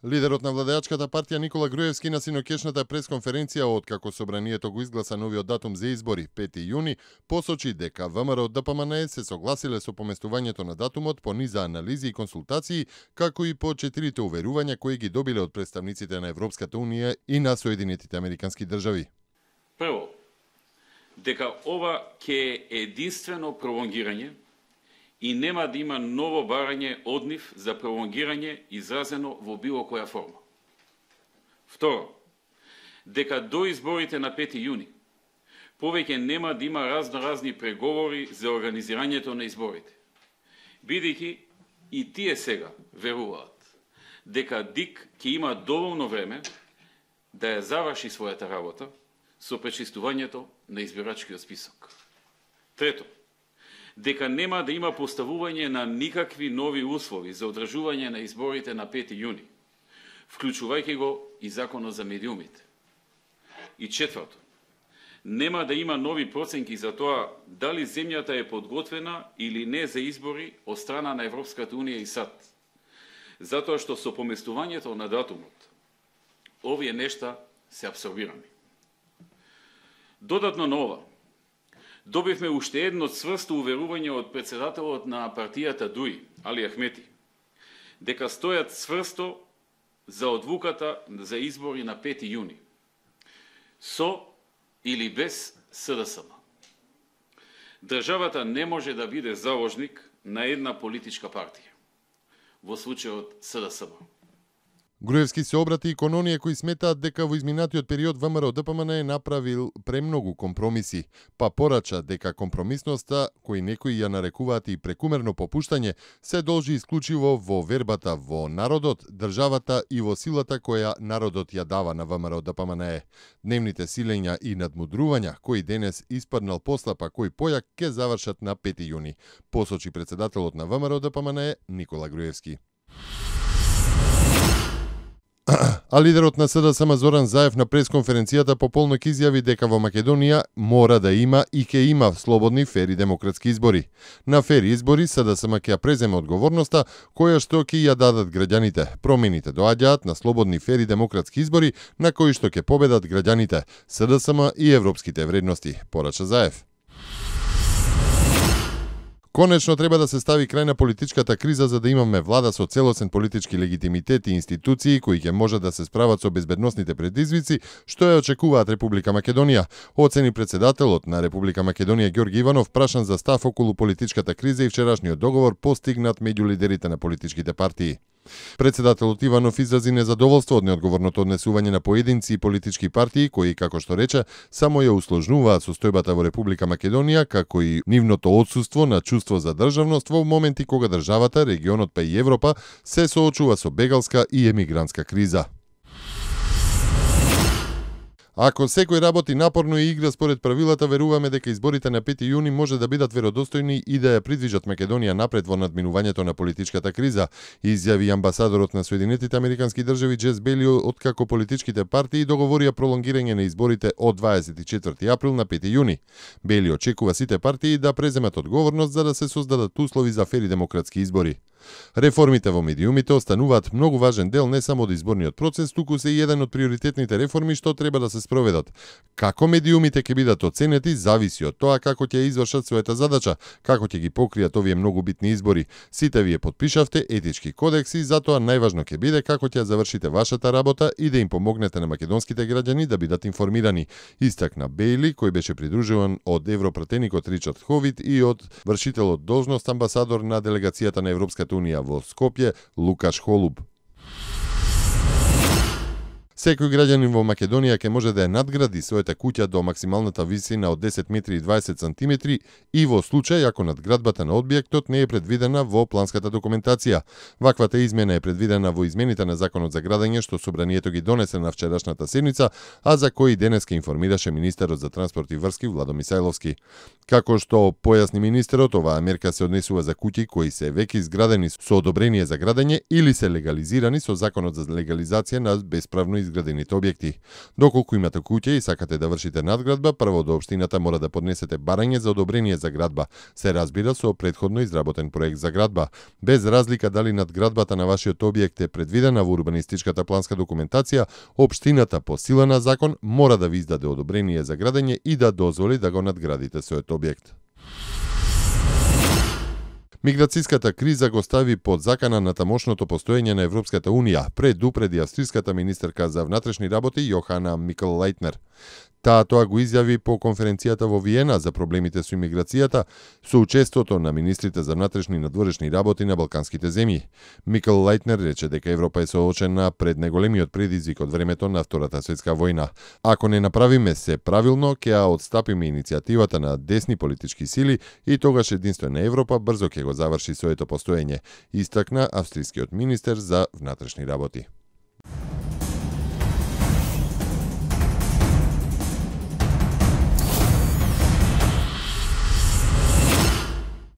Лидерот на владеачката партија Никола Груевски на синокешната пресконференција откако собранието го изгласа новиот датум за избори 5 јуни, посочи дека ВМРО ДПМНЕ се согласиле со поместувањето на датумот по низа анализи и консултации, како и по 4 уверувања кои ги добиле од представниците на Европската Унија и на Соединетите Американски држави. Прво, дека ова ќе е единствено пролонгирање и нема да има ново барање од нив за пролонгирање изразено во било која форма. Второ, дека до изборите на 5 јуни повеќе нема да има разни преговори за организирањето на изборите, бидејќи и тие сега веруваат дека ДИК ќе има доволно време да ја заврши својата работа со пречистувањето на избирачкиот список. Трето, дека нема да има поставување на никакви нови услови за одржување на изборите на 5 јуни, вклучувајќи го и законот за медиумите. И четврто, нема да има нови проценки за тоа дали земјата е подготвена или не за избори од страна на Европската Унија и САД, затоа што со поместувањето на датумот овие нешта се апсорбирани. Додатно на ова, добивме уште едно цврсто уверување од председателот на партијата ДУИ, Али Ахмети, дека стојат цврсто за одлуката за избори на 5 јуни, со или без СДСМ. Државата не може да биде заложник на една политичка партија, во случајот СДСМ. Груевски се обрати и кон оние кои сметаат дека во изминатиот период ВМРО ДПМН е направил премногу компромиси, па порача дека компромисноста, кои некои ја нарекуваат и прекумерно попуштање, се должи исклучиво во вербата во народот, државата и во силата која народот ја дава на ВМРО ДПМН. Дневните силења и надмудрувања, кои денес испаднал послапа кој појак ке завршат на 5 јуни, посочи председателот на ВМРО ДПМН Никола Груевски. А лидерот на СДСМ Зоран Заев на пресконференцијата по полнок изјави дека во Македонија мора да има и ќе има слободни, фери демократски избори. На фери избори СДСМ ќе ја преземе одговорноста која што ќе ја дадат граѓаните. Промените доаѓаат на слободни, фери демократски избори на кои што ќе победат граѓаните, СДСМ и европските вредности, порача Заев. Конечно треба да се стави крај на политичката криза за да имаме влада со целосен политички легитимитет и институции кои ќе можат да се справат со безбедносните предизвици што ја очекуваат Република Македонија, оцени председателот на Република Македонија Ѓорги Иванов прашан за став околу политичката криза и вчерашниот договор постигнат меѓу лидерите на политичките партии. Председателот Иванов изрази незадоволство од неодговорното однесување на поединци и политички партии кои, како што рече, само ја усложнуваат состојбата во Република Македонија, како и нивното отсуство на чувство за државност во моменти кога државата, регионот па и Европа се соочува со бегалска и емигрантска криза. Ако секој работи напорно и игра според правилата, веруваме дека изборите на 5 јуни може да бидат веродостојни и да ја придвижат Македонија напред во надминувањето на политичката криза, изјави амбасадорот на Соединетите Американски држави Джес Белио, откако политичките партии договорија пролонгирање на изборите од 24 април на 5 јуни. Белио очекува сите партии да преземат одговорност за да се создадат услови за фери демократски избори. Реформите во медиумите остануваат многу важен дел не само од изборниот процес, туку се и еден од приоритетните реформи што треба да се спроведат. Како медиумите ќе бидат оценети зависи од тоа како ќе извршат својата задача, како ќе ги покријат овие многу битни избори. Сите вие потпишавте етички кодекси, затоа најважно ќе биде како ќе ја завршите вашата работа и да им помогнете на македонските граѓани да бидат информирани, истакна Бейли, кој беше придружуван од европратеникот Ричард Ховит и од вршителот должност амбасадор на делегацијата на Европската Унија во Скопје Лукаш Холуб. Секој граѓанин во Македонија ќе може да ја надгради својата куќа до максималната висина од 10 метри и 20 сантиметри и во случај ако надградбата на објектот не е предвидена во планската документација. Ваквата измена е предвидена во измените на Законот за градење што собранието ги донесе на вчерашната седница, а за кои денес ке информираше министерот за транспорт и врски Владо Мисајловски. Како што појасни министерот, оваа мерка се однесува за куќи кои се веќе изградени со одобрение за градење или се легализирани со Законот за легализација на бесправно изградени изградените објекти. Доколку имате куќа и сакате да вршите надградба, прво до општината мора да поднесете барање за одобрение за градба, се разбира со претходно изработен проект за градба, без разлика дали надградбата на вашиот објект е предвидена во урбанистичката планска документација. Општината по сила на закон мора да ви издаде одобрение за градење и да дозволи да го надградите својот објект. Миграцијската криза го стави под закана на тамошното постоење на Европската Унија, предупреди австриската министерка за внатрешни работи Јохана Микл-Лајтнер. Таа тоа го изјави по конференцијата во Виена за проблемите со имиграцијата со учеството на министрите за внатрешни и надворешни работи на балканските земји. Микл-Лајтнер рече дека Европа е соочена пред најголемиот предизвик од времето на Втората светска војна. Ако не направиме се правилно, ќе ја отстапиме иницијативата на десни политички сили и тогаш единствена Европа брзо ќе го заврши своето постоење, истакна австрискиот министер за внатрешни работи.